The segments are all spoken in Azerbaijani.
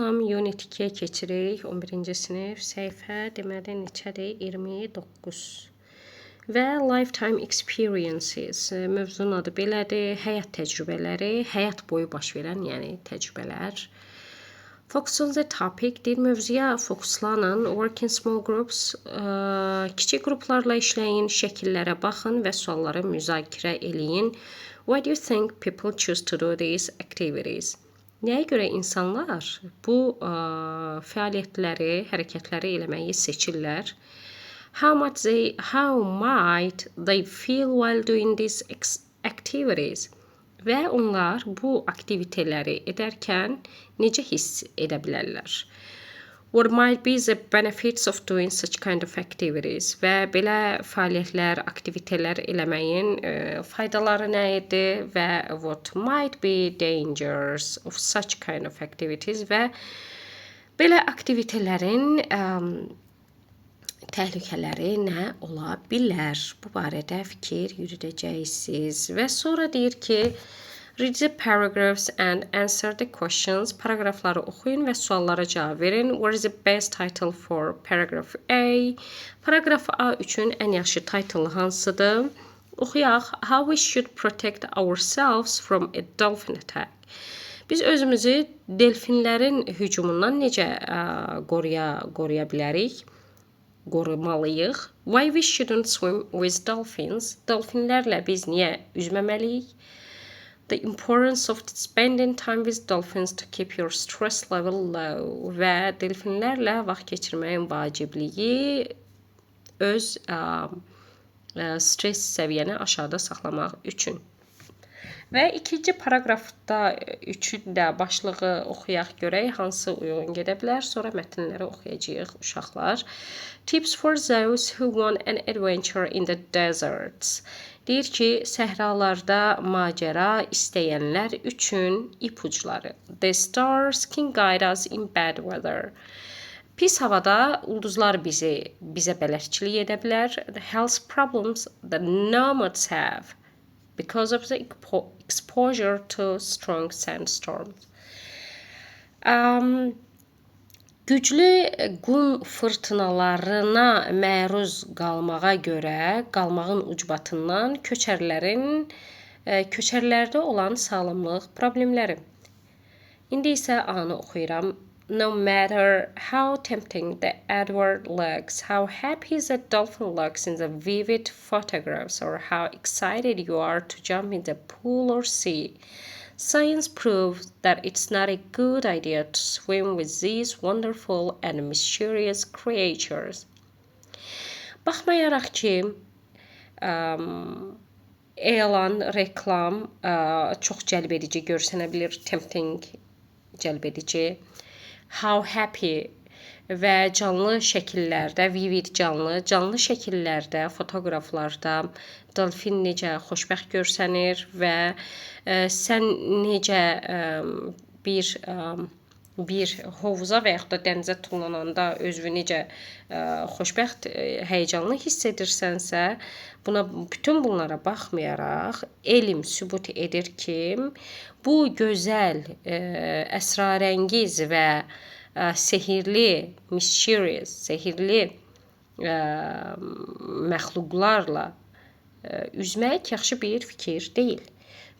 Tam Unit 2-yə keçirik. 11-ci sinif, səhifə deməli neçədir? 29. Və Lifetime Experiences mövzunun adı belədir. Həyat təcrübələri, həyat boyu baş verən, yəni təcrübələr. Focus on the topic deyir, mövzuya fokuslanın. Work in small groups, kiçik qruplarla işləyin, şəkillərə baxın və sualları müzakirə eləyin. Why do you think people choose to do these activities? Nəyə görə insanlar bu fəaliyyətləri, hərəkətləri eləməyi seçirlər? How might they feel while doing these activities? Və onlar bu aktivitələri edərkən necə hiss edə bilərlər? What might be the benefits of doing such kind of activities? Və belə fəaliyyətlər, aktivitələr eləməyin faydaları nə idi və what might be dangers of such kind of activities və belə aktivitələrin təhlükələri nə ola bilər? Bu barədə fikir yürüdəcəksiniz. Və sonra deyir ki, read the paragraphs and answer the questions. Paraqrafları oxuyun və suallara cavab verin. What is the best title for paragraph A? Paraqraf A üçün ən yaxşı title hansıdır? Oxuyaq. How we should protect ourselves from a dolphin attack. Biz özümüzü delfinlərin hücumundan necə qoruya bilərik? Qorumalıyıq. Why we shouldn't swim with dolphins? Delfinlərlə biz niyə üzməməliyik? The importance of spending time with dolphins to keep your stress level low və delfinlərlə vaxt keçirməyin vacibliyi öz stres səviyyəni aşağıda saxlamaq üçün. Və ikinci paraqrafda üçün də başlığı oxuyaq görək hansı uyğun gedə bilər. Sonra mətnləri oxuyacağıq, uşaqlar. Tips for those who want an adventure in the deserts. Deyir ki, səhralarda macəra istəyənlər üçün ipucları. The stars can guide us in bad weather. Pis havada ulduzlar bizə bələdçilik edə bilər. The health problems the nomads have because of the exposure to strong sandstorms. Güclü qum fırtınalarına məruz qalmağa görə qalmağın ucbatından köçərilərdə olan sağlamlıq problemləri. İndi isə A-nı oxuyuram. No matter how tempting the advert looks, how happy the dolphin looks in the vivid photographs, or how excited you are to jump in the pool or sea, science proves that it's not a good idea to swim with these wonderful and mysterious creatures. Baxmayaraq ki, elan, reklam çox cəlb edici görsənə bilər, tempting, cəlb edici, how happy və canlı şəkillərdə, vivid canlı, canlı şəkillərdə, fotoqraflarda delfin necə xoşbəxt görsənir və sən necə bir hovuza və yaxud da dənizə tullananda özünü necə xoşbəxt, həyəcanlı hiss edirsənsə, bütün bunlara baxmayaraq elm sübut edir ki, bu gözəl, əsrarəngiz və sehirli, mysterious, sehirli məxluqlarla üzmək yaxşı bir fikir deyil.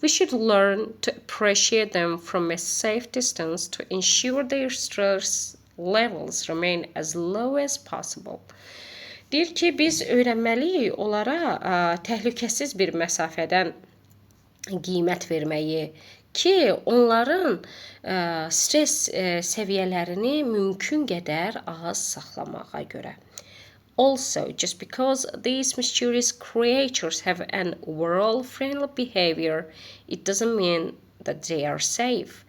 We should learn to appreciate them from a safe distance to ensure their stress levels remain as low as possible. Deyir ki, biz öyrənməliyik onlara təhlükəsiz bir məsafədən qiymət verməyi ki, onların stres səviyyələrini mümkün qədər az saxlamağa görə. Also, just because these mysterious creatures have an overall friendly behavior, it doesn't mean that they are safe.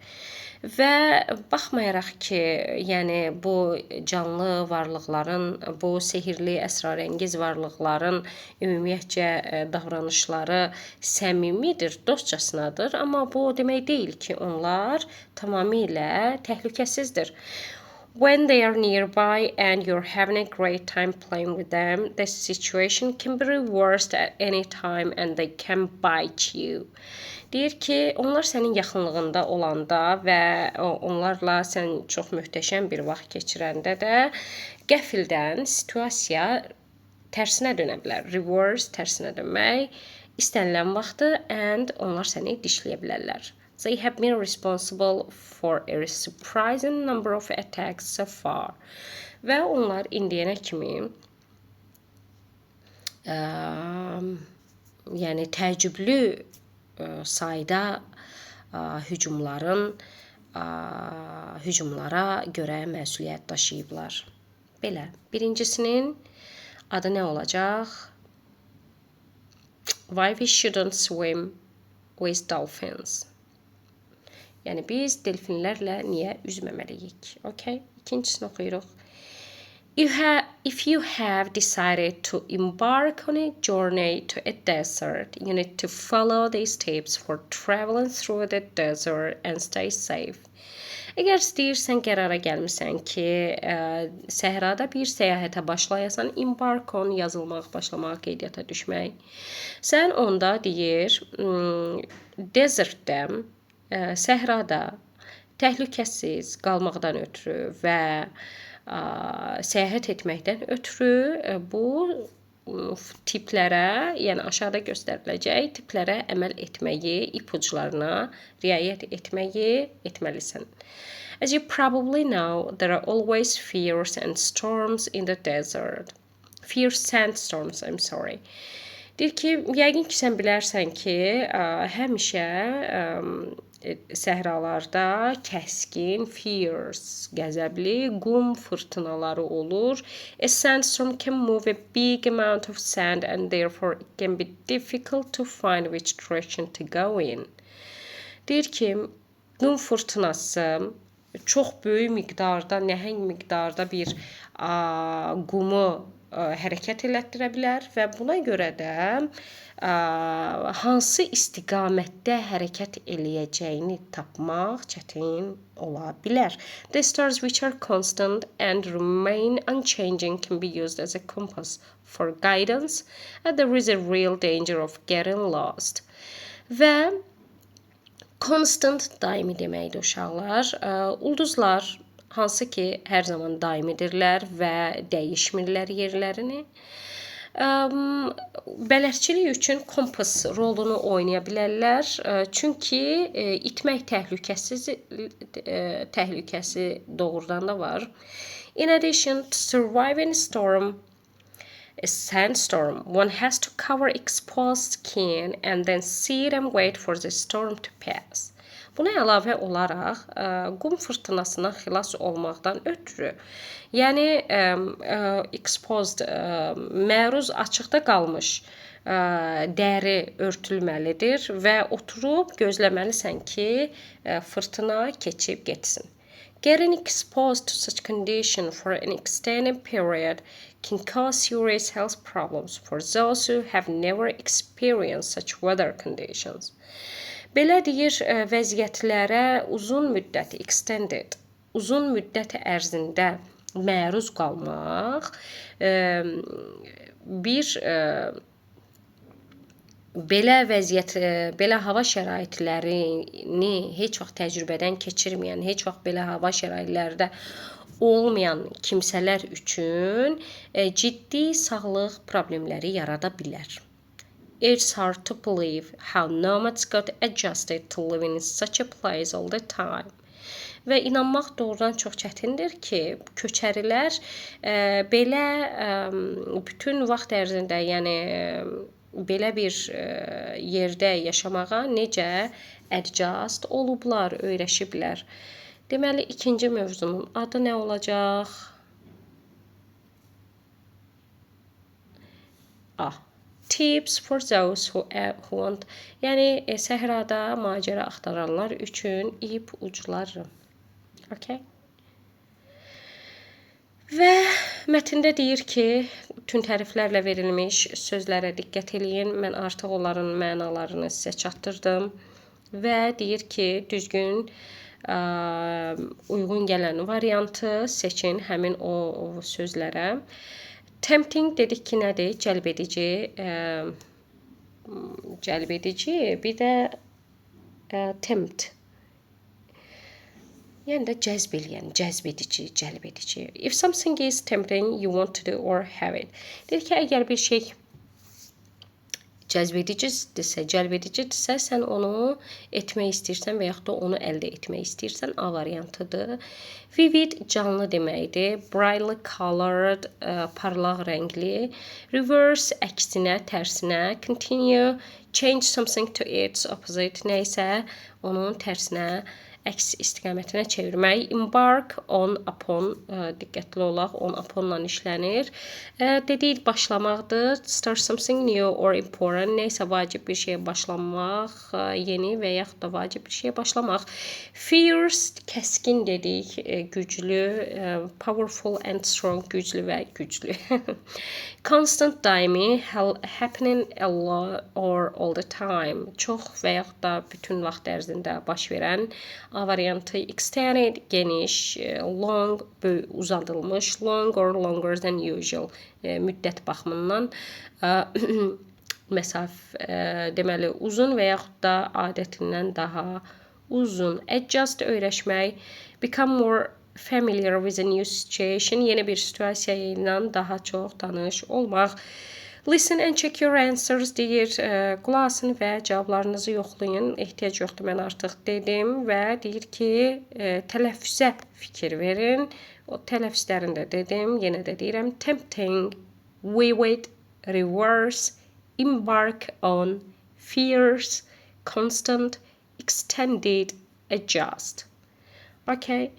Və baxmayaraq ki, yəni bu canlı varlıqların, bu sehirli, əsrarəngiz varlıqların ümumiyyətcə davranışları səmimidir, dostcasınadır, amma bu o demək deyil ki, onlar tamamilə təhlükəsizdir. When they are nearby and you're having a great time playing with them, the situation can be reversed at any time and they can bite you. Deyir ki, onlar sənin yaxınlığında olanda və onlarla sən çox möhtəşəm bir vaxt keçirəndə də qəfildən situasiya tərsinə dönə bilər. Reverse, tərsinə dönmək, istənilən vaxtı and onlar səni dişləyə bilərlər. They have been responsible for a surprising number of attacks so far. Və onlar indiyənə kimi yəni təəccüblü sayda hücumların hücumlara görə məsuliyyət daşıyıblar. Belə. Birincisinin adı nə olacaq? Why we shouldn't swim with dolphins. Yəni biz delfinlərlə niyə üzməməliyik? Okay? İkincisini oxuyuruq. If you have decided to embark on a journey to a desert, you need to follow these tips for traveling through the desert and stay safe. Əgər istəyirsən, qərara gəlmisən ki, səhrada bir səyahətə başlayasan, embark on yazılmaq, başlamaq, qeydiyyata düşmək. Sən onda deyir, desertdə, səhrada təhlükəsiz qalmaqdan ötürü və səyahət etməkdən ötürü bu tiplərə, yəni aşağıda göstəriləcək tiplərə əməl etməyi, ipuclarına riayət etməyi etməlisən. As you probably know, there are always fierce and storms in the desert. Fierce sandstorms, I'm sorry. Deyir ki, yəqin ki, sən bilərsən ki, həmişə səhralarda kəskin, fierce, qəzəbli qum fırtınaları olur. A sandstorm can move a big amount of sand and therefore it can be difficult to find which direction to go in. Deyir ki, qum fırtınası çox böyük miqdarda, nəhəng miqdarda bir qumu hərəkət elətdirə bilər və buna görə də hansı istiqamətdə hərəkət eləyəcəyini tapmaq çətin ola bilər. The stars which are constant and remain unchanging can be used as a compass for guidance, and there is a real danger of getting lost. Və constant daimi deməkdir uşaqlar. Ulduzlar hansı ki hər zaman daimidirlər və dəyişmirlər yerlərini. Bələdçilik üçün kompas rolunu oynaya bilərlər. Çünki itmək təhlükəsi doğrudan da var. In addition to surviving storm, a sandstorm, one has to cover exposed skin and then sit and wait for the storm to pass. Buna əlavə olaraq qum fırtınasından xilas olmaqdan ötürü, yəni exposed, məruz açıqda qalmış dəri örtülməlidir və oturub gözləməlisən ki, fırtına keçib getsin. Getting exposed to such condition for an extended period can cause serious health problems for those who have never experienced such weather conditions. Belə deyir, vəziyyətlərə uzun müddət extended, uzun müddət ərzində məruz qalmaq bir belə vəziyyət, belə hava şəraitlərini heç vaxt təcrübədən keçirməyən, heç vaxt belə hava şəraitlərdə olmayan kimsələr üçün ciddi sağlıq problemləri yarada bilər. It's hard to believe how nomads got adjusted to living in such a place all the time. Və inanmaq doğrudan çox çətindir ki, köçərilər belə bütün vaxt ərzində, yəni belə bir yerdə yaşamağa necə adjust olublar, öyrəşiblər. Deməli, ikinci mövzunun adı nə olacaq? A. Tips for those who want. Yəni səhrada macəra axtaranlar üçün ip ucları. Okay. Və mətndə deyir ki, bütün təriflərlə verilmiş sözlərə diqqət eləyin. Mən artıq onların mənalarını sizə çatdırdım. Və deyir ki, düzgün Uyğun gələn variantı seçin həmin o sözlərə. Tempting dedik ki, nədir? Cəlb edici. Cəlb edici. Bir də tempt. Yəni də cəzb eləyən, cəzb edici, cəlb edici. If something is tempting, you want to do or have it. Deyir ki, əgər bir şey cəzb edicidirsə, cəlb edicidirsə, sən onu etmək istəyirsən və yaxud da onu əldə etmək istəyirsən, A variantıdır. Vivid canlı deməkdir. Brightly colored, parlaq rəngli. Reverse əksinə, tərsinə. Continue, change something to its opposite, nə isə onun tərsinə, əks istiqamətinə çevirmək. Embark on, upon, diqqətli olaq, on, uponla işlənir. Dedik, başlamaqdır. Start something new or important. Nə isə vacib bir şeyə başlamaq, yeni və yaxud da vacib bir şeyə başlamaq. Fierce, kəskin dedik, güclü, powerful and strong, güclü və güclü. Constant, daimi, happening a lot or all the time. Çox və yaxud da bütün vaxt ərzində baş verən. A variantı. Extended, geniş, long, uzadılmış, long or longer than usual, müddət baxımından, məsafə, deməli, uzun və yaxud da adətindən daha uzun. Adjust, öyrəşmək, become more familiar with a new situation, yeni bir situasiya ilə daha çox tanış olmaq. Listen and check your answers deyir. Qulaq asın və cavablarınızı yoxlayın. Ehtiyac yoxdur, mən artıq dedim və deyir ki, tələffüzə fikir verin. O tələffüzlərini də dedim, yenə də deyirəm. Tempting, vivid, reverse, embark on, fierce, constant, extended, adjust. Okay.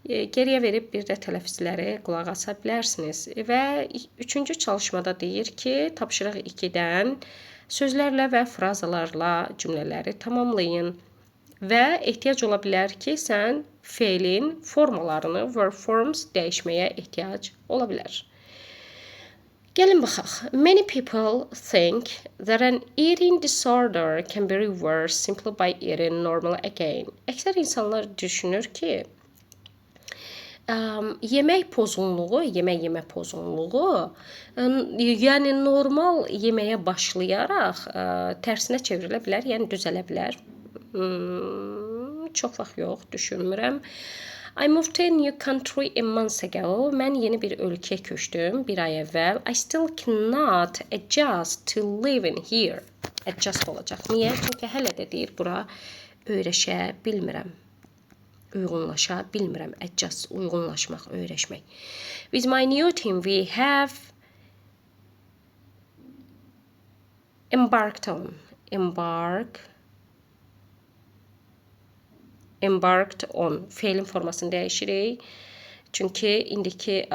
Geriyə verib bir də tələffüzləri qulaq asa bilərsiniz. Və üçüncü çalışmada deyir ki, tapşırıq 2-dən sözlərlə və frazalarla cümlələri tamamlayın. Və ehtiyac ola bilər ki, sən feilin formalarını, verb forms dəyişməyə ehtiyac ola bilər. Gəlin baxaq. Many people think that an eating disorder can be reversed simply by eating normal again. Əksər insanlar düşünür ki, yemək pozğunluğu, yemək yemə pozğunluğu, yəni normal yeməyə başlayaraq tərsinə çevrilə bilər, yəni düzələ bilər. Çox vaxt yox, düşünmürəm. I moved to a new country a month ago. Mən yeni bir ölkəyə köçdüm bir ay əvvəl. I still cannot adjust to living here. Adjust olacaq. Niyə? Çünki hələ də deyir bura öyrəşə bilmirəm. Uyğunlaşa bilmirəm. Adjust, uyğunlaşmaq, öyrəşmək. With my new team we have embarked on. Embark. Embarked on. Feilin formasını dəyişirik. Çünki indiki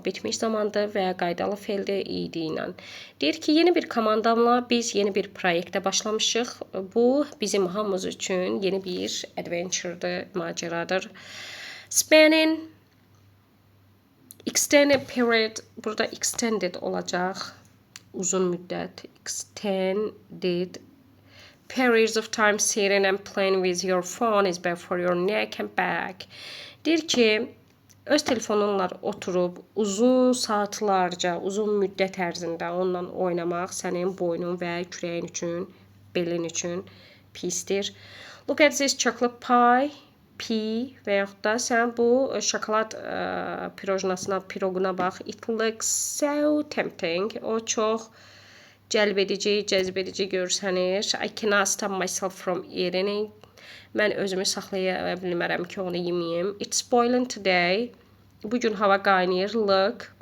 bitmiş zamandır və qaydalı feildir idi ilə. Deyir ki, yeni bir komandamla biz yeni bir proyektə başlamışıq. Bu, bizim hamımız üçün yeni bir adventure'dır, macəradır. Spanning, extended period, burada extended olacaq. Uzun müddət, extended periods of time sitting and playing with your phone is bad for your neck and back. Deyir ki, öz telefonunla oturub uzun saatlarca, uzun müddət ərzində onunla oynamaq sənin boynun və kürəyin üçün, belin üçün pisdir. Look at this chocolate pie, P və yaxud da sən bu şokolad pirojnasına, piroquna bax. It looks so tempting. O çox cəlb edici, cəzb edici görsənir. I cannot stop myself from eating it. Mən özümü saxlaya bilmərəm ki, onu yeməyim. It's boiling today. Bugün hava qaynayır. Look.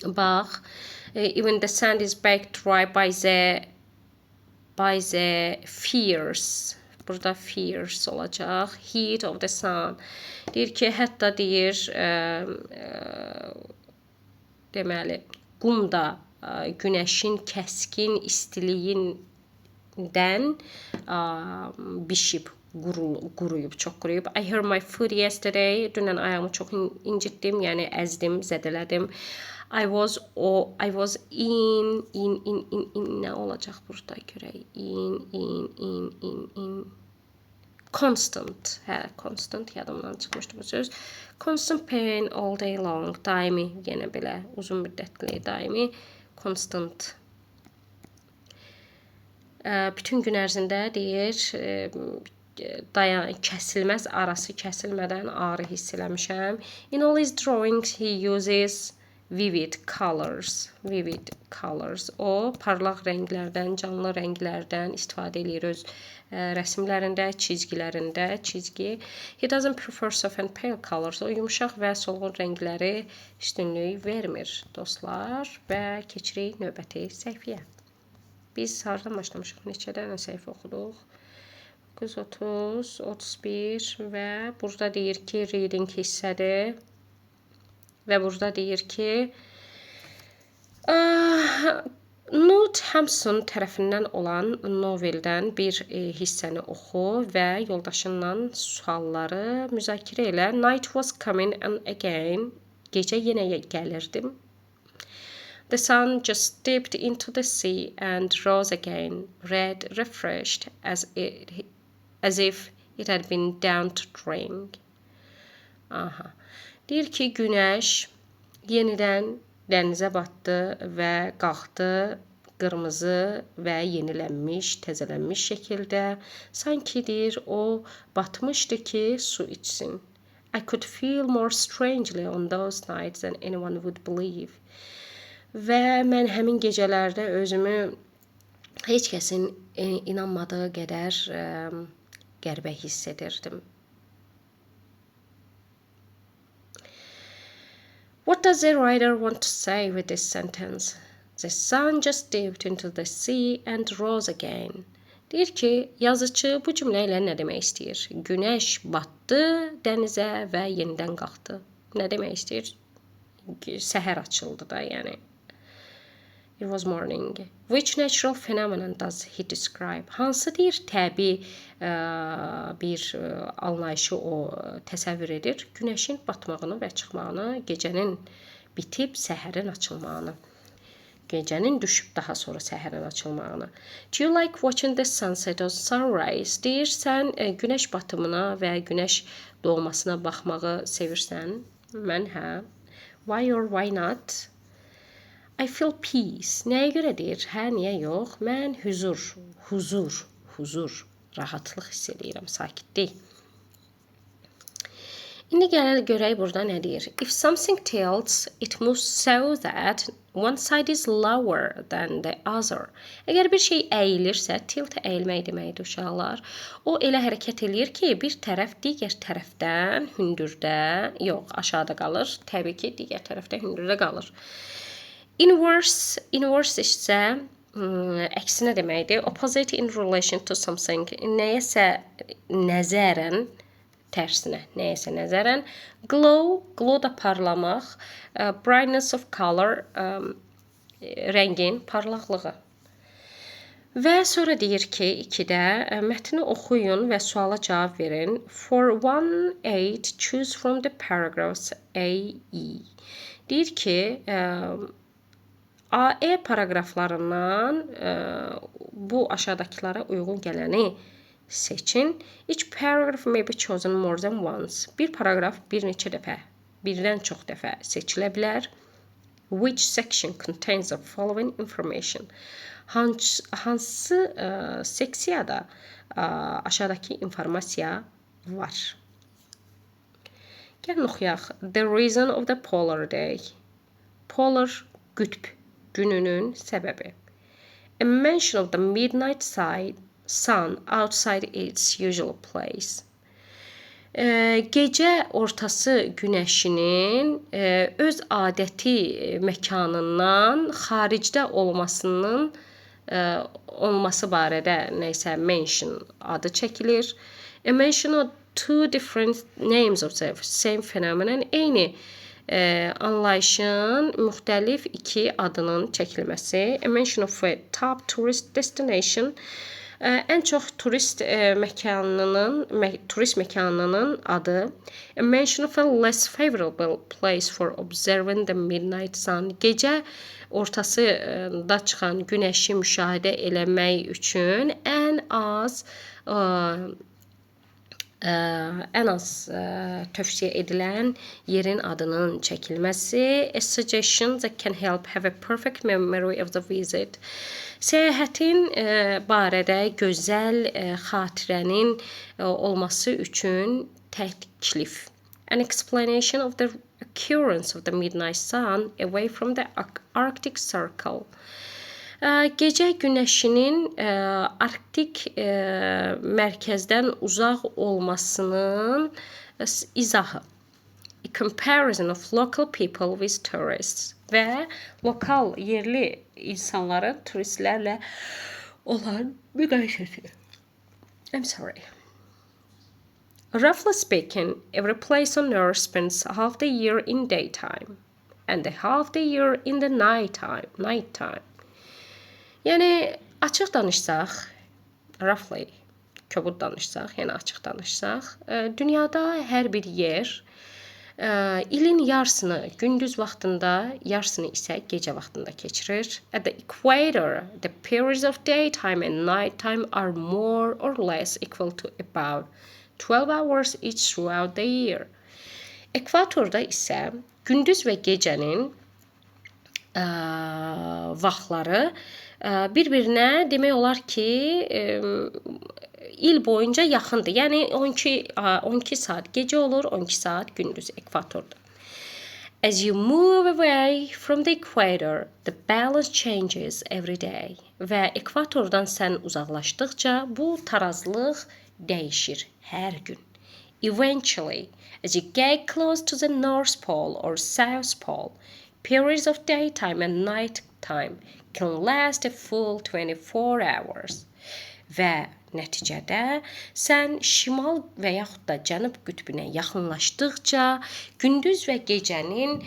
Bax. Even the sand is baked dry by the fierce. Burada fierce olacaq. Heat of the sun. Deyir ki, hətta deyir, deməli, qum da günəşin kəskin istiliyindən bişib, quruyub, çox quruyub. I hurt my foot yesterday. Dünən ayağımı çox incitdim, yəni əzdim, zədələdim. I was in, in, in, in, in, nə olacaq burada görək? In, in, in, in, in. Constant. Hə, constant yadımdan çıxmışdı bu söz. Constant pain all day long. Daimi, yenə belə uzun müddətli, daimi constant. Bütün gün ərzində deyir, dayan kəsilməz, arası kəsilmədən ağrı hiss eləmişəm. In all his drawings he uses vivid colors. Vivid colors. O parlaq rənglərdən, canlı rənglərdən istifadə eləyir öz rəsmlərində, çizgilərində, çizgi. He doesn't prefer soft and pale colors. O yumşaq və solğun rəngləri üstünlük vermir dostlar və keçirik növbəti səhifəyə. Biz hardan başlamışıq? Neçə dənə səhifə oxuduq? 9, 30, 31 və burada deyir ki, reading hissədir. Və burada deyir ki, Knut Hamsun tərəfindən olan noveldən bir hissəni oxu və yoldaşınla sualları müzakirə elə. Night was coming and again. Gecə yenə gəlirdim. The sun just dipped into the sea and rose again, red, refreshed, as if it had been down to drink. Aha. Deyir ki, günəş yenidən dənizə batdı və qalxdı qırmızı və yenilənmiş, təzələnmiş şəkildə. Sanki deyir, o batmışdı ki, su içsin. I could feel more strangely on those nights than anyone would believe. Və mən həmin gecələrdə özümü heç kəsin inanmadığı qədər qəribə hiss edirdim. What does the writer want to say with this sentence? The sun just dipped into the sea and rose again. Deyir ki, yazıçı bu cümlə ilə nə demək istəyir? Günəş batdı dənizə və yenidən qalxdı. Nə demək istəyir? Səhər açıldı da, yəni. It was morning. Which natural phenomenon does he describe? Hansı deyir təbii bir anlayışı o təsəvvür edir? Günəşin batmağını və çıxmağını, gecənin bitib səhərin açılmağını. Gecənin düşüb daha sonra səhərin açılmağını. Do you like watching the sunset or sunrise? Deyir, sən günəş batımına və günəş doğmasına baxmağı sevirsən? Mən hə. Why or why not? I feel peace. Nəyə görə deyir? Hə, niyə yox? Mən hüzur, huzur, huzur, rahatlıq hiss eləyirəm, sakitlik. İndi gələk görək burada nə deyir. If something tilts, it moves so that one side is lower than the other. Əgər bir şey əyilirsə, tilt əyilmək deməkdir uşaqlar. O elə hərəkət eləyir ki, bir tərəf digər tərəfdən hündürdə, yox, aşağıda qalır. Təbii ki, digər tərəfdə hündürdə qalır. Inverse, inverse isə əksinə deməkdir. Opposite in relation to something. Nəyəsə nəzərən, tərsinə, nəyəsə nəzərən. Glow, glow da parlamaq. Brightness of color, rəngin parlaqlığı. Və sonra deyir ki, 2-də mətni oxuyun və suala cavab verin. For 1.8, choose from the paragraphs A, E. Deyir ki, AE paraqraflarından bu aşağıdakılara uyğun gələni seçin. Each paragraph may be chosen more than once. Bir paraqraf bir neçə dəfə, birdən çox dəfə seçilə bilər. Which section contains the following information? Hansı seksiyada aşağıdakı informasiya var? Gəlin oxuyaq. The reason of the polar day. Polar qütb gününün səbəbi. A mention of the midnight side, sun outside its usual place. Gecə ortası günəşinin öz adəti məkanından xaricdə olmasının olması barədə nə isə mention adı çəkilir. A mention of two different names of the same phenomenon. Eyni anlayışın müxtəlif iki adının çəkilməsi. A mention of a top tourist destination. Ən çox turist məkanının, turist məkanının adı. A mention of a less favorable place for observing the midnight sun. Gecə ortasında çıxan günəşi müşahidə eləmək üçün ən az Ən az tövsiyə edilən yerin adının çəkilməsi, a suggestion that can help have a perfect memory of the visit. Səyahətin barədə gözəl xatirənin olması üçün təklif. An explanation of the occurrence of the midnight sun away from the Arctic Circle. Gecə günəşinin Arktik mərkəzdən uzaq olmasının izahı. A comparison of local people with tourists və lokal yerli insanların turistlərlə olan müqayisəsi. I'm sorry. Roughly speaking, every place on Earth spends half the year in daytime and the half the year in the nighttime. Nighttime. Yəni açıq danışsaq, roughly, kobud danışsaq, yəni açıq danışsaq, dünyada hər bir yer ilin yarısını gündüz vaxtında, yarısını isə gecə vaxtında keçirir. At the equator, the periods of daytime and nighttime are more or less equal to about 12 hours each throughout the year. Ekvatorda isə gündüz və gecənin vaxtları bir-birinə demək olar ki, il boyunca yaxındır. Yəni 12 saat gecə olur, 12 saat gündüz ekvatorda. As you move away from the equator, the balance changes every day. Və ekvatordan sən uzaqlaşdıqca bu tarazlıq dəyişir hər gün. Eventually, as you get close to the North Pole or South Pole, periods of daytime and nighttime can last a full 24 hours. Və nəticədə sən şimal və yaxud da cənub qütbünə yaxınlaşdıqca gündüz və gecənin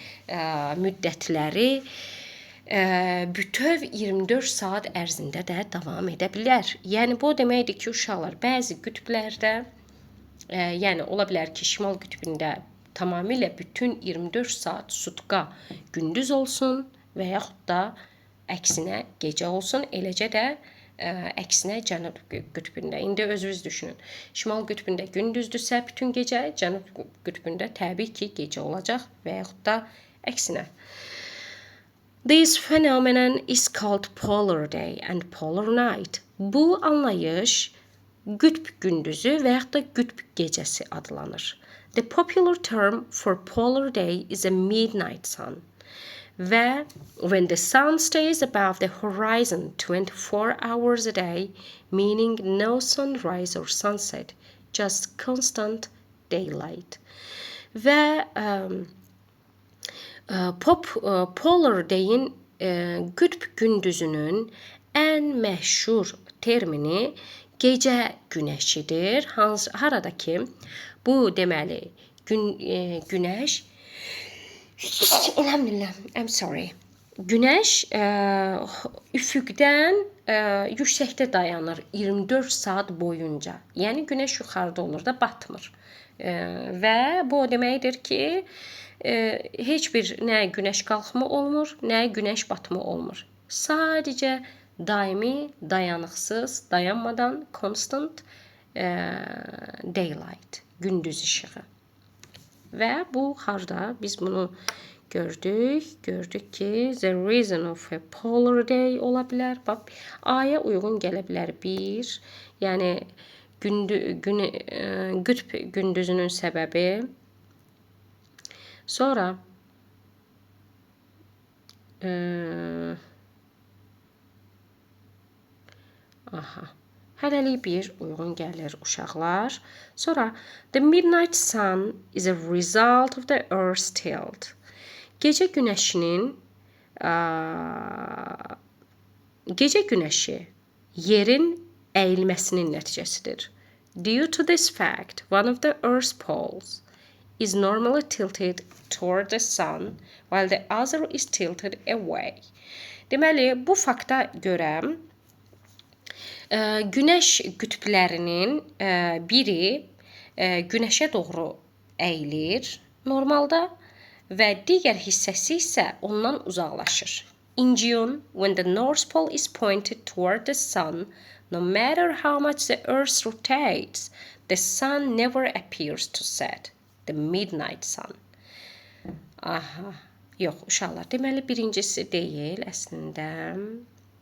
müddətləri bütöv 24 saat ərzində də davam edə bilər. Yəni bu o deməkdir ki, uşaqlar, bəzi qütblərdə, yəni ola bilər ki, şimal qütbündə tamamilə bütün 24 saat sutka gündüz olsun və yaxud da əksinə gecə olsun, eləcə də əksinə cənub qütbündə. İndi özünüz düşünün. Şimal qütbündə gündüzdürsə bütün gecə, cənub qütbündə təbii ki, gecə olacaq və yaxud da əksinə. This phenomenon is called polar day and polar night. Bu anlayış qütb gündüzü və yaxud da qütb gecəsi adlanır. The popular term for polar day is a midnight sun. Və when the sun stays above the horizon 24 hours a day, meaning no sunrise or sunset, just constant daylight. Və polar day-in, qütb gündüzünün ən məşhur termini gecə günəşidir. Hansı, harada ki, bu deməli günəş. Elhamdülillah, I'm sorry. Günəş üfüqdən yüksəkdə dayanır 24 saat boyunca. Yəni günəş yuxarıda olur da, batmır. Və bu o deməkdir ki, heç bir nə günəş qalxımı olmur, nə günəş batımı olmur. Sadəcə daimi, dayanıqsız, dayanmadan constant daylight, gündüz işığı. Və bu harda biz bunu gördük? Gördük ki, the reason of a polar day ola bilər. Bax, A-ya uyğun gələ bilər 1. Yəni qütb gündüzünün səbəbi. Sonra aha. Hələlik bir uyğun gəlir uşaqlar. Sonra the midnight sun is a result of the earth's tilt. Gecə günəşinin gecə günəşi yerin əyilməsinin nəticəsidir. Due to this fact, one of the earth's poles is normally tilted toward the sun, while the other is tilted away. Deməli, bu fakta görə günəş qütblərinin biri günəşə doğru əyilir normalda və digər hissəsi isə ondan uzaqlaşır. In June, when the North Pole is pointed toward the sun, No matter how much the Earth rotates, the sun never appears to set. The midnight sun. Aha. Yox, uşaqlar, deməli birincisi deyil əslində.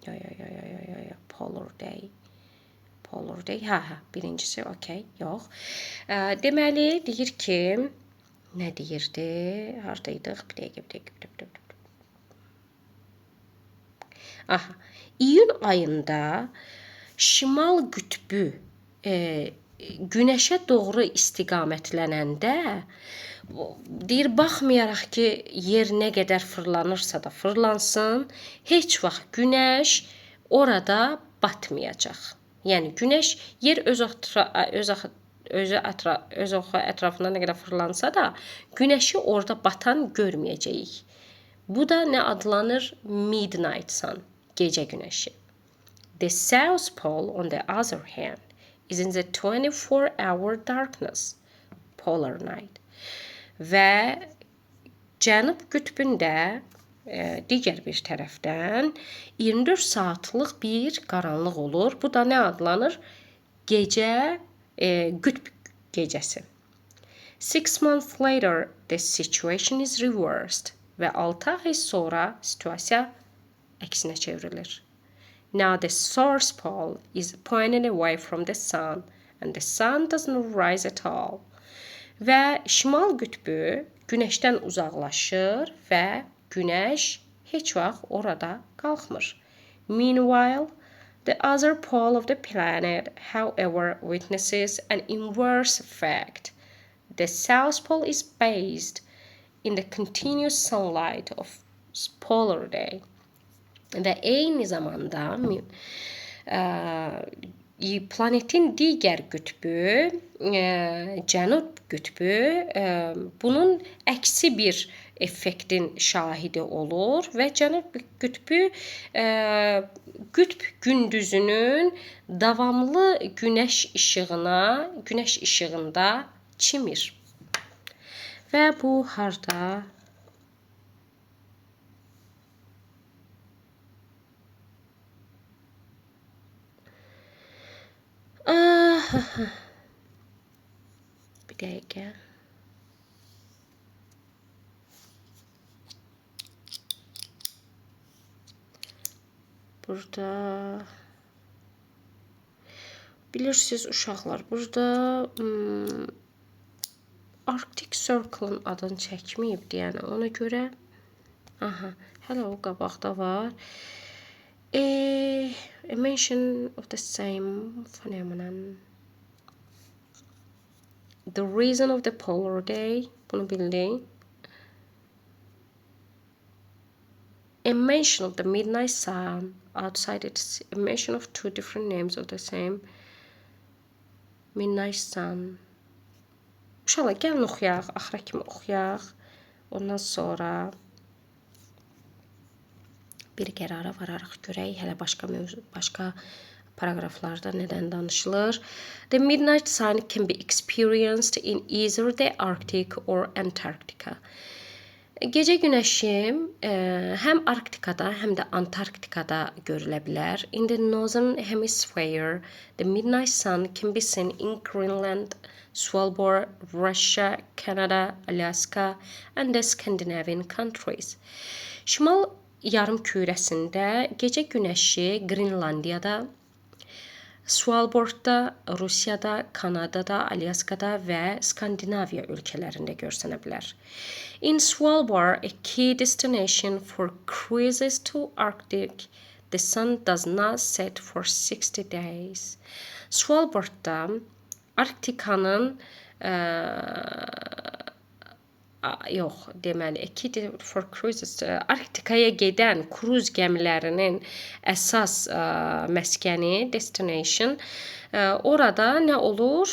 Yo, yo, yo, yo, yo, yo, polar day. Polar day. Hə, hə, birincisi, okey, yox. Deməli, deyir ki, nə deyirdi? Hardaydıq? Bir dəqiqə, bir dəqiqə, bir dəqiqə, bir dəqiqə. Aha, iyun ayında şimal qütbü günəşə doğru istiqamətlənəndə deyir, baxmayaraq ki, yer nə qədər fırlanırsa da fırlansın, heç vaxt günəş orada batmayacaq. Yəni günəş yer öz oxu ətrafında nə qədər fırlansa da, günəşi orada batan görməyəcəyik. Bu da nə adlanır? Midnight sun, gecə günəşi. The South Pole, on the other hand, is in the 24-hour darkness, polar night. Və Cənub qütbündə digər bir tərəfdən 24 saatlıq bir qaranlıq olur. Bu da nə adlanır? Gecə, qütb gecəsi. 6 months later, the situation is reversed. Və 6 ay sonra situasiya əksinə çevrilir. Now the source pole is pointing away from the sun and the sun does not rise at all. Və şimal qütbü günəşdən uzaqlaşır və günəş heç vaxt orada qalxmır. Meanwhile, the other pole of the planet, however, witnesses an inverse effect. The South Pole is bathed in the continuous sunlight of polar day. Və eyni zamanda planetin digər qütbü, cənub qütbü, bunun əksi bir effektin şahidi olur və cənub qütbü qütb gündüzünün davamlı günəş işığında çimir. Və bu harda? Bir dəqiqə. Burada bilirsiniz uşaqlar, burada Arctic Circle-ın adını çəkməyibdi, yəni ona görə aha, hələ o qabaqda var. A mention of the same phenomenon. The reason of the polar day, bunu bildik. A mention of the midnight sun outside it's a mention of two different names of the same midnight sun. Uşaqlar, gəlin oxuyaq, axıra kimi oxuyaq. Ondan sonra bir qərara vararaq görək, hələ başqa mövzu, başqa paraqraflarda nədən danışılır. The midnight sun can be experienced in either the Arctic or Antarctica. Gecə günəşi həm Arktikada, həm də Antarktikada görülə bilər. In the northern hemisphere, the midnight sun can be seen in Greenland, Svalbard, Russia, Canada, Alaska and the Scandinavian countries. Şimal yarım kürəsində gecə günəşi Qrenlandiyada, Svalbardda, Rusiyada, Kanadada, Alyaskada və Skandinaviya ölkələrində görsənə bilər. In Svalbard, a key destination for cruises to Arctic, the sun does not set for 60 days. Svalbardda Arktikanın yox, deməli, key for cruises, Arktikaya gedən kruz gəmilərinin əsas məskəni, destination, orada nə olur?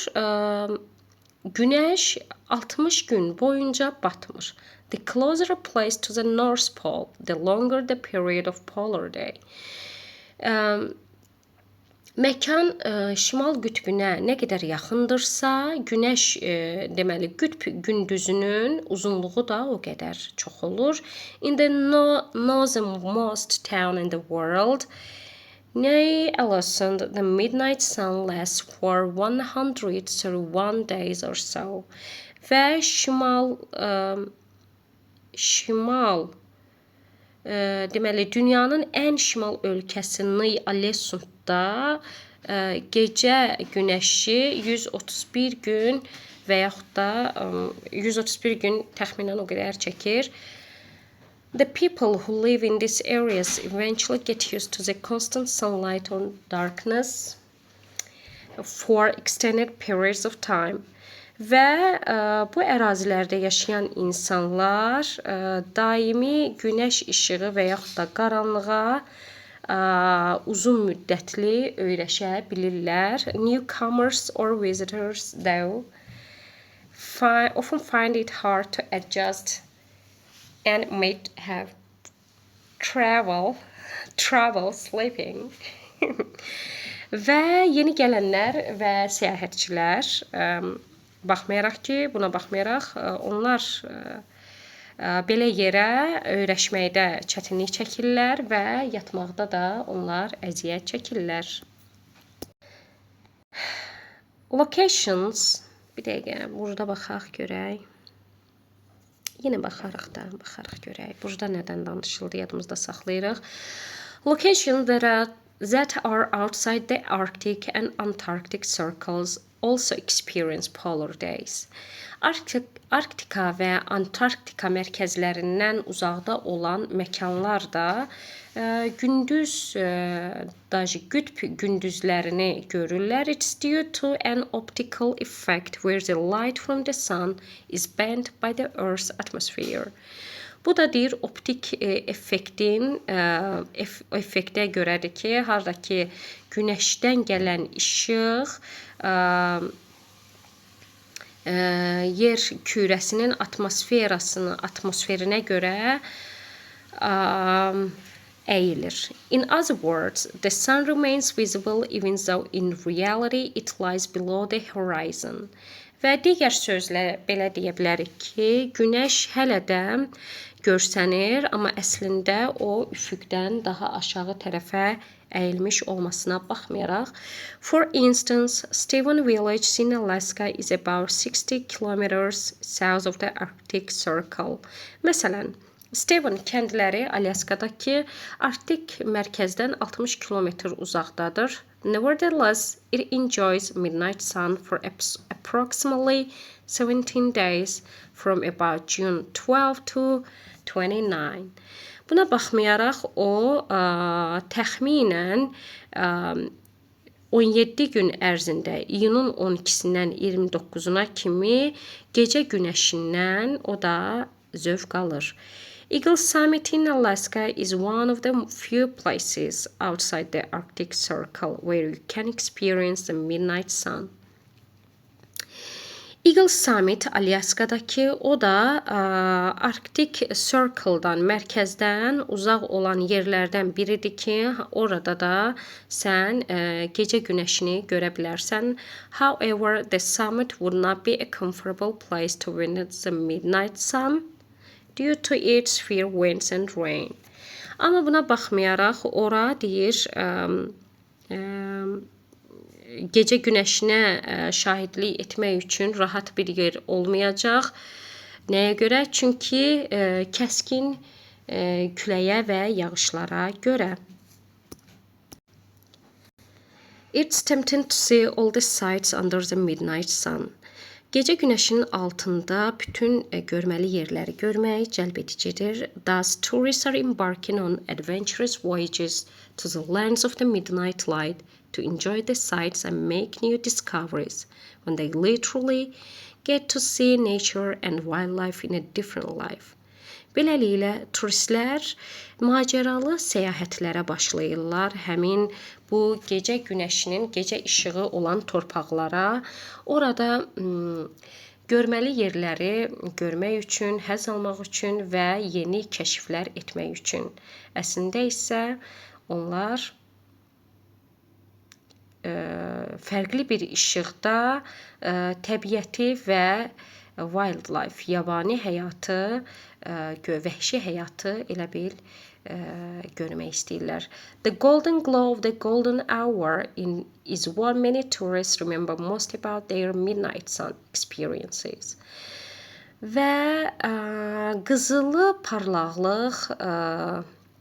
Günəş 60 gün boyunca batmır. The closer a place to the North Pole, the longer the period of polar day. Məkan şimal qütbünə nə qədər yaxındırsa, günəş, deməli, qütb gündüzünün uzunluğu da o qədər çox olur. In the northernmost town in the world, Ny-Ålesund, the midnight sun lasts for 131 days or so. Və şimal şimal deməli dünyanın ən şimal ölkəsi Ny-Ålesundda gecə günəşi 131 gün və yaxud da 131 gün təxminən o qədər çəkir. The people who live in these areas eventually get used to the constant sunlight or darkness for extended periods of time. Və bu ərazilərdə yaşayan insanlar daimi günəş işığı və yaxud da qaranlığa uzun müddətli öyrəşə bilirlər. Newcomers or visitors though often find it hard to adjust and may have trouble sleeping. Və yeni gələnlər və səyahətçilər baxmayaraq ki, buna baxmayaraq onlar belə yerə öyrəşməkdə çətinlik çəkirlər və yatmaqda da onlar əziyyət çəkirlər. Locations, bir dəqiqə burada baxaq görək. Yenə baxarıq da, baxarıq görək. Burada nədən danışıldı, yadımızda saxlayırıq. Locations that are outside the Arctic and Antarctic circles also experience polar days. Arktika və Antarktika mərkəzlərindən uzaqda olan məkanlar da gündüz daji qütb gündüzlərini görürlər. It's due to an optical effect where the light from the sun is bent by the Earth's atmosphere. Bu da deyir optik effektin effektə görədir ki, harda ki günəşdən gələn işıq yer kürəsinin atmosferasını atmosferinə görə əyilir. In other words, the sun remains visible even though in reality it lies below the horizon. Və digər sözlə belə deyə bilərik ki, günəş hələ də görsənir, amma əslində o üfüqdən daha aşağı tərəfə əyilmiş olmasına baxmayaraq. For instance, Stevens Village in Alaska is about 60 kilometers south of the Arctic Circle. Məsələn, Stevens kəndləri Alyaskadakı Arktik mərkəzdən 60 kilometr uzaqdadır. Nevertheless, it enjoys midnight sun for approximately 17 days from about June 12 to 29. Buna baxmayaraq o təxminən 17 gün ərzində iyunun 12-sindən 29-una kimi gecə günəşindən o da zövq alır. Eagle Summit in Alaska is one of the few places outside the Arctic Circle where you can experience the midnight sun. Eagle Summit Alyaskadakı, o da Arctic Circle-dan, mərkəzdən uzaq olan yerlərdən biridir ki, orada da sən gecə günəşini görə bilərsən. However, the summit would not be a comfortable place to witness the midnight sun due to its fierce winds and rain. Amma buna baxmayaraq ora deyir gecə günəşinə şahidlik etmək üçün rahat bir yer olmayacaq. Nəyə görə? Çünki kəskin küləyə və yağışlara görə. It's tempting to see all the sights under the midnight sun. Gecə günəşinin altında bütün görməli yerləri görmək cəlb edicidir. Thus, tourists are embarking on adventurous voyages to the lands of the midnight light to enjoy the sights and make new discoveries when they literally get to see nature and wildlife in a different life. Beləliklə, turistlər macəralı səyahətlərə başlayırlar. Həmin bu gecə günəşinin gecə işığı olan torpaqlara. Orada görməli yerləri görmək üçün, həzz almaq üçün və yeni kəşflər etmək üçün. Əslində isə onlar fərqli bir işıqda təbiəti və Wildlife, yabani həyatı, vəhşi həyatı elə bil görmək istəyirlər. The golden glow of the golden hour is what many tourists remember most about their midnight sun experiences. Və qızılı parlaqlıq,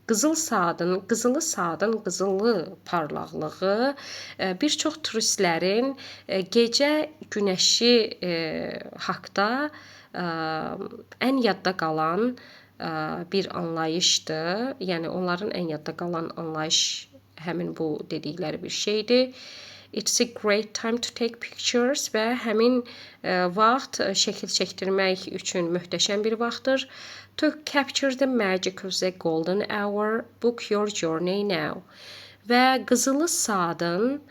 qızıl saatın, qızılı saatın qızılı parlaqlığı bir çox turistlərin gecə günəşi haqda ən yadda qalan bir anlayışdır. Yəni onların ən yadda qalan anlayış həmin bu dedikləri bir şeydir. It's a great time to take pictures və həmin vaxt şəkil çəkdirmək üçün möhtəşəm bir vaxtdır. To capture the magic of the golden hour, book your journey now. Və qızılı saatın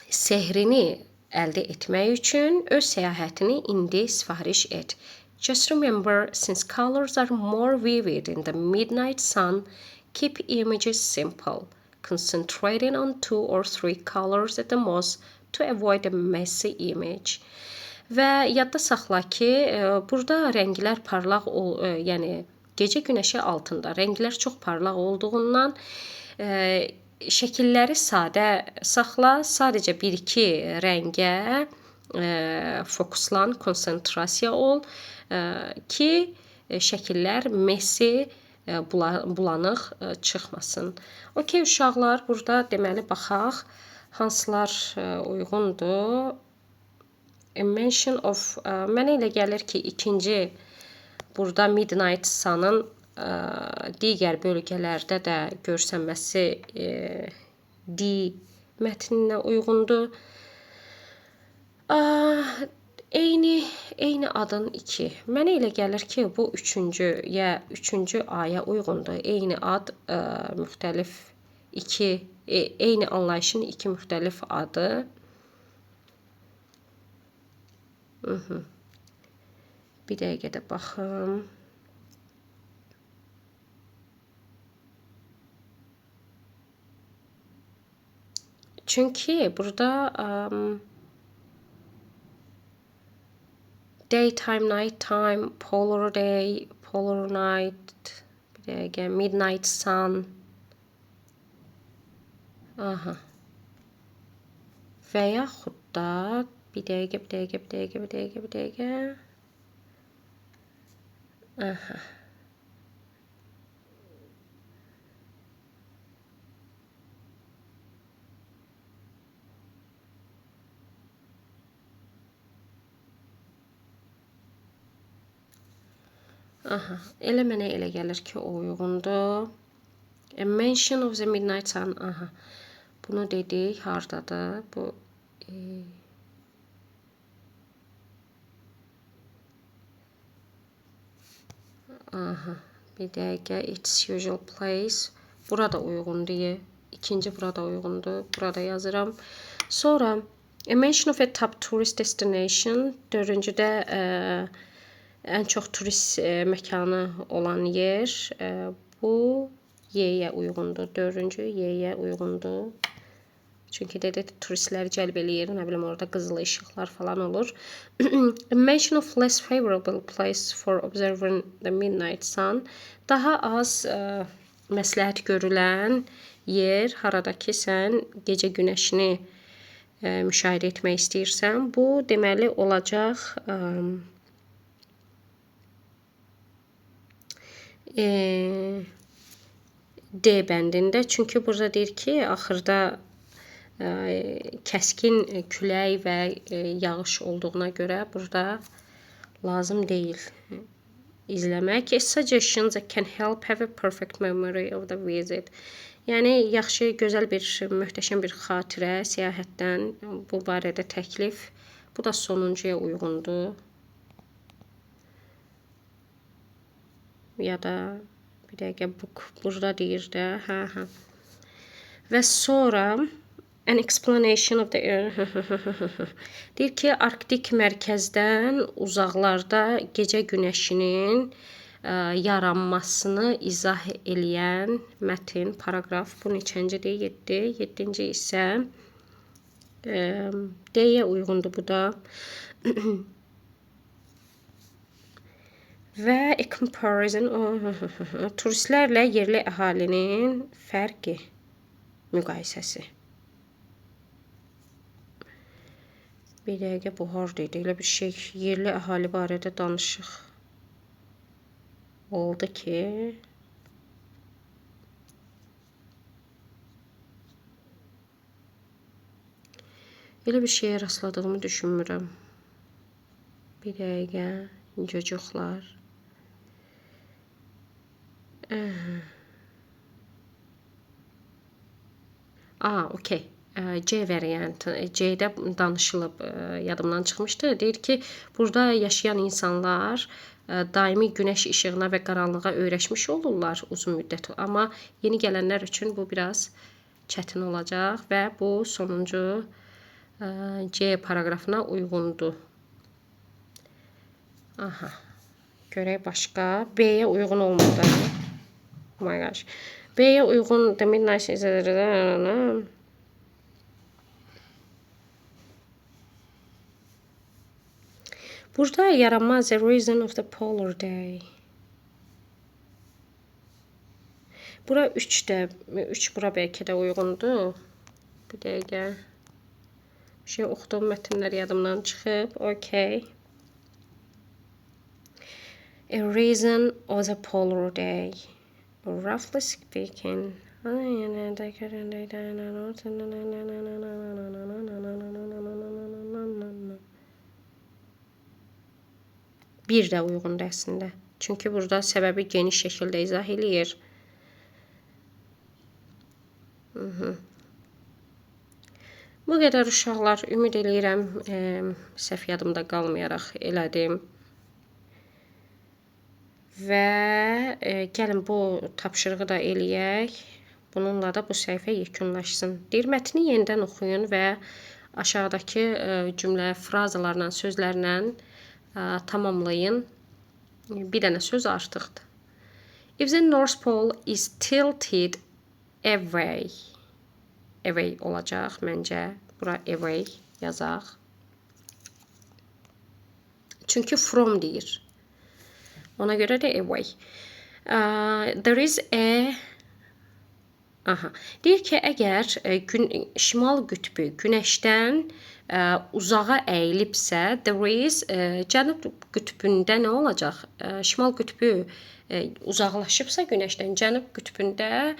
sehrini əldə etmək üçün öz səyahətini indi sifariş et. Just remember, since colors are more vivid in the midnight sun, keep images simple, concentrating on 2 or 3 colors at the most to avoid a messy image. Və yadda saxla ki, burada rənglər parlaq, yəni gecə günəşi altında rənglər çox parlaq olduğundan şəkilləri sadə saxla, sadəcə bir-iki rəngə fokuslan, konsentrasiya ol ki, şəkillər messy, bulanıq çıxmasın. Okey, uşaqlar, burada deməli baxaq hansılar uyğundur. A mention of, mənə elə gəlir ki, ikinci burada Midnight Sun-ın digər bölgələrdə də görsənməsi D mətninə uyğundur. Eyni adın 2. Mənə elə gəlir ki, bu üçüncü A-ya uyğundur. Eyni ad, müxtəlif iki, eyni anlayışın iki müxtəlif adı. Bir dəqiqə də baxım. Çünki burada daytime, nighttime, polar day, polar night, bir dəqiqə, midnight sun. Aha. Və yaxud da bir dəqiqə, bir dəqiqə, bir dəqiqə, bir dəqiqə, bir dəqiqə. Aha. Aha, elə mənə elə gəlir ki, o uyğundur. A mention of the midnight sun. Aha. Bunu dedik. Hardadır? Bu aha, bir dəqiqə. Its usual place. Burada uyğundur. İkinci burada uyğundur. Burada yazıram. Sonra a mention of a top tourist destination. Dördüncüdə ən çox turist məkanı olan yer. Bu Y-yə uyğundur. Dördüncü Y-yə uyğundur. Çünki dedi, turistləri cəlb eləyir. Nə bilim, orada qızılı işıqlar falan olur. A mention of less favorable place for observing the midnight sun. Daha az məsləhət görülən yer, harada ki, sən gecə günəşini müşahidə etmək istəyirsən. Bu, deməli, olacaq D bəndində. Çünki burada deyir ki, axırda kəskin külək və yağış olduğuna görə burada lazım deyil izləmək. Suggestions that can help have a perfect memory of the visit. Yəni, yaxşı, gözəl bir, möhtəşəm bir xatirə səyahətdən bu barədə təklif. Bu da sonuncuya uyğundur. Ya da bir dəqiqə, book burada deyir də. Hə, hə. Və sonra an explanation of the deyir ki, Arktik mərkəzdən uzaqlarda gecə günəşinin yaranmasını izah eləyən mətin, paraqraf. Bu neçəncidir? 7. 7-ci isə D-yə uyğundur bu da. Və a comparison turistlərlə yerli əhalinin fərqi müqayisəsi. Bir dəqiqə, bu harda idi? Elə bir şey yerli əhali barədə danışıq oldu ki, elə bir şeyə rastladığımı düşünmürəm. Bir dəqiqə, cocuklar. Aa, okey. C variantı. C-də danışılıb, yadımdan çıxmışdı. Deyir ki, burada yaşayan insanlar daimi günəş işığına və qaranlığa öyrəşmiş olurlar uzun müddət. Amma yeni gələnlər üçün bu biraz çətin olacaq və bu sonuncu C paraqrafına uyğundur. Aha. Görək başqa. B-yə uyğun olmadı. Oh my gosh. B-yə uyğun the midnight is. Burada yaranmaz the reason of the polar day. Bura 3 də, 3 bura bəlkə də uyğundur. Bir dəqiqə. Bir şey oxuduğum mətnlər yadımdan çıxıb. Okay. A reason of the polar day. Roughly speaking. Bir də uyğundur əslində. Çünki burada səbəbi geniş şəkildə izah eləyir. Bu qədər uşaqlar, ümid eləyirəm, səhv yadımda qalmayaraq elədim. Və gəlin bu tapşırığı da eləyək. Bununla da bu səhifə yekunlaşsın. Deyir, mətni yenidən oxuyun və aşağıdakı cümlə frazalarla, sözlərlə tamamlayın. Bir dənə söz artıqdır. If the North Pole is tilted away. Away olacaq məncə. Bura away yazaq. Çünki from deyir. Ona görə də away. There is a. Aha. Deyir ki, əgər şimal qütbü günəşdən uzağa əyilibsə, there is cənub qütbündə nə olacaq? Şimal qütbü uzaqlaşıbsa günəşdən, cənub qütbündə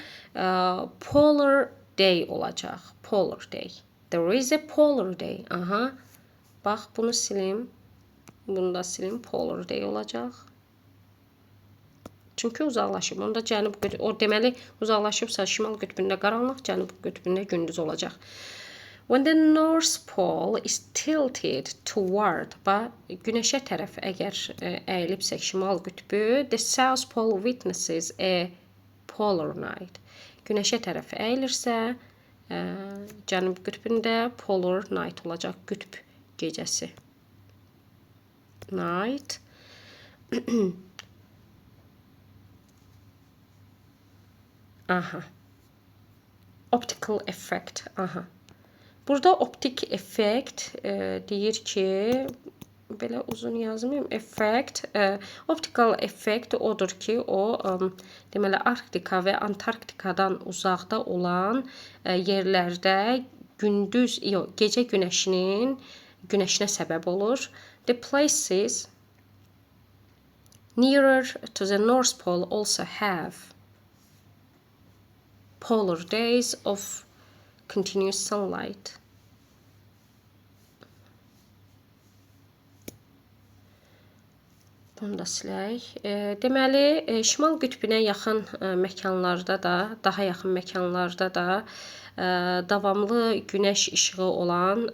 polar day olacaq. Polar day. There is a polar day. Aha. Bax, bunu silim. Bunu da silim. Polar day olacaq. Çünki uzaqlaşıb. Onda cənub qütbü, o deməli uzaqlaşıbsa şimal qütbündə qaranlıq, cənub qütbündə gündüz olacaq. When the North Pole is tilted toward, bax, günəşə tərəf əgər əyilibsə şimal qütbü, the South Pole witnesses a polar night. Günəşə tərəf əyilirsə, cənub qütbündə polar night olacaq, qütb gecəsi. Night. Aha. Optical effect. Aha. Burada optik effekt deyir ki, belə uzun yazmayım. Effekt, optical effekt odur ki, o deməli Arktika və Antarktikadan uzaqda olan yerlərdə gündüz, yox, gecə günəşinin günəşinə səbəb olur. The places nearer to the North Pole also have polar days of continuous sunlight. Bunu da silək. Deməli, şimal qütbünə yaxın məkanlarda da, daha yaxın məkanlarda da davamlı günəş işığı olan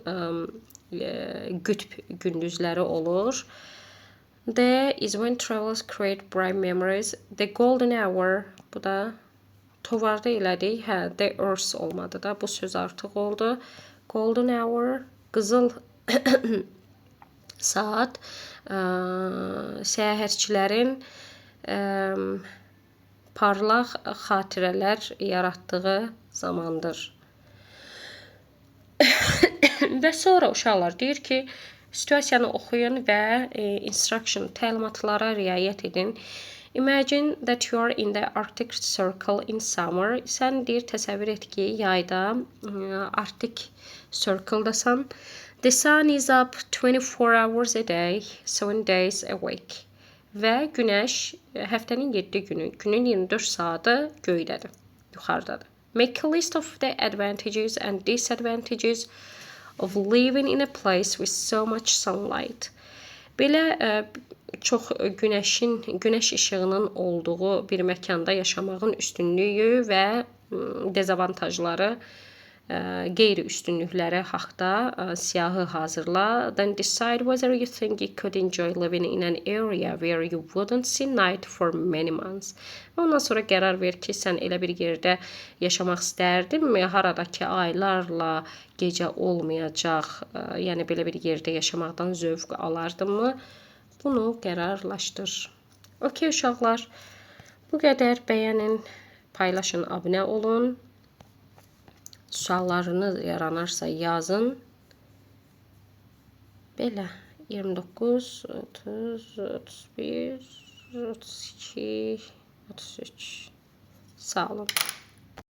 qütb gündüzləri olur. There is when travelers create bright memories. The golden hour, bu da tovarda elədik. Hə, the earth olmadı da. Bu söz artıq oldu. Golden hour, qızıl saat, səyahətçilərin parlaq xatirələr yaratdığı zamandır. Və sonra uşaqlar deyir ki, Situasiyanı oxuyun və instruction, təlimatlara riayət edin. Imagine that you are in the Arctic Circle in summer. Sən deyir, təsəvvür et ki, yayda Arctic Circle-dasan. The sun is up 24 hours a day, 7 days a week. Və günəş həftənin 7 günü, günün 24 saatı göydədir, yuxarıdadır. Make a list of the advantages and disadvantages of living in a place with so much sunlight. Belə çox günəşin, günəş işığının olduğu bir məkanda yaşamağın üstünlüyü və dezavantajları, qeyri-üstünlükləri haqda siyahı hazırla. Then decide whether you think you could enjoy living in an area where you wouldn't see night for many months. Ondan sonra qərar ver ki, sən elə bir yerdə yaşamaq istərdinmi, harada ki aylarla gecə olmayacaq, yəni belə bir yerdə yaşamaqdan zövq alardınmı? Bunu qərarlaşdır. Okay uşaqlar, bu qədər. Bəyənin, paylaşın, abunə olun. Suallarınız yaranarsa yazın. Belə 29, 30, 31, 32, 33. Sağ olun.